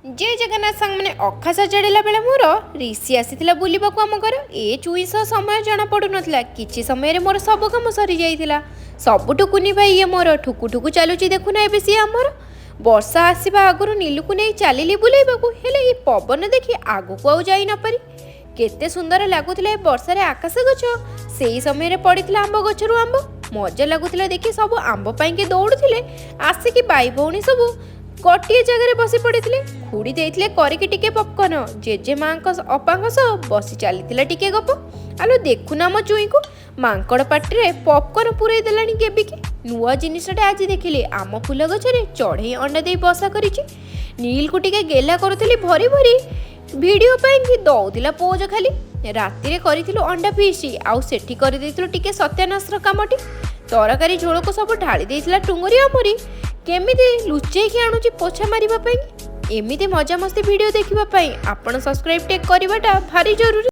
ଜୟ ଜଗନ୍ନାଥ ସାଙ୍ଗମାନେ। ଅଖା ସଜାଡ଼ିଲା ବେଳେ ମୋର ରିଷି ଆସିଥିଲା ବୁଲିବାକୁ ଆମ ଘର। ଏ ଚୁଇଁ ସହ ସମୟ ଜଣା ପଡ଼ୁନଥିଲା। କିଛି ସମୟରେ ମୋର ସବୁ କାମ ସରିଯାଇଥିଲା। ସବୁଠୁ କୁନି ଭାଇ ଇଏ ମୋର ଠୁକୁ ଠୁକୁ ଚାଲୁଛି, ଦେଖୁନା ଏବେ ସିଏ ଆମର। ବର୍ଷା ଆସିବା ଆଗରୁ ନୀଲୁକୁ ନେଇ ଚାଲିଲି ବୁଲେଇବାକୁ, ହେଲେ ଏ ପବନ ଦେଖି ଆଗକୁ ଆଉ ଯାଇ ନପାରି। କେତେ ସୁନ୍ଦର ଲାଗୁଥିଲା ଏ ବର୍ଷାରେ ଆକାଶ ଗଛ। ସେଇ ସମୟରେ ପଡ଼ିଥିଲା ଆମ୍ବ ଗଛରୁ ଆମ୍ବ। ମଜା ଲାଗୁଥିଲା ଦେଖି, ସବୁ ଆମ୍ବ ପାଇଁକି ଦୌଡ଼ୁଥିଲେ। ଆସିକି ଭାଇ ଭଉଣୀ ସବୁ ଗୋଟିଏ ଜାଗାରେ ବସି ପଡ଼ିଥିଲେ। ଖୁଡ଼ି ଦେଇଥିଲେ କରିକି ଟିକେ ପପକର୍ଣ୍ଣ। ଜେଜେ ମାଙ୍କ ଅପାଙ୍କ ସହ ବସି ଚାଲିଥିଲା ଟିକେ ଗପ। ଆଲୋ ଦେଖୁନା ଆମ ଚୁଇଁକୁ, ମାଙ୍କଡ଼ ପାଟିରେ ପପକର୍ଣ୍ଣ ପୁରେଇ ଦେଲାଣି ଗେବିକି। ନୂଆ ଜିନିଷଟା ଆଜି ଦେଖିଲି, ଆମ ଫୁଲ ଗଛରେ ଚଢ଼େଇ ଅଣ୍ଡା ଦେଇ ବସା କରିଛି। ନୀଲକୁ ଟିକେ ଗେଲା କରୁଥିଲି ଭରି ଭରି, ଭିଡ଼ିଓ ପାଇଁକି ଦଉଥିଲା ପୋଜ ଖାଲି। ରାତିରେ କରିଥିଲୁ ଅଣ୍ଡା ଫିଷ୍ଟ, ଆଉ ସେଠି କରିଦେଇଥିଲୁ ଟିକେ ସତ୍ୟାନାଶର କାମଟି। ତରକାରୀ ଝୋଳକୁ ସବୁ ଢାଳି ଦେଇଥିଲା ଟୁଙ୍ଗୁରି ଆମରି। କେମିତି ଲୁଚେଇକି ଆଣୁଛି ପୋଛା ମାରିବା ପାଇଁ। ଏମିତି ମଜାମସ୍ତି ଭିଡ଼ିଓ ଦେଖିବା ପାଇଁ ଆପଣ ସବସ୍କ୍ରାଇବ୍ ଟେକ୍ କରିବାଟା ଭାରି ଜରୁରୀ।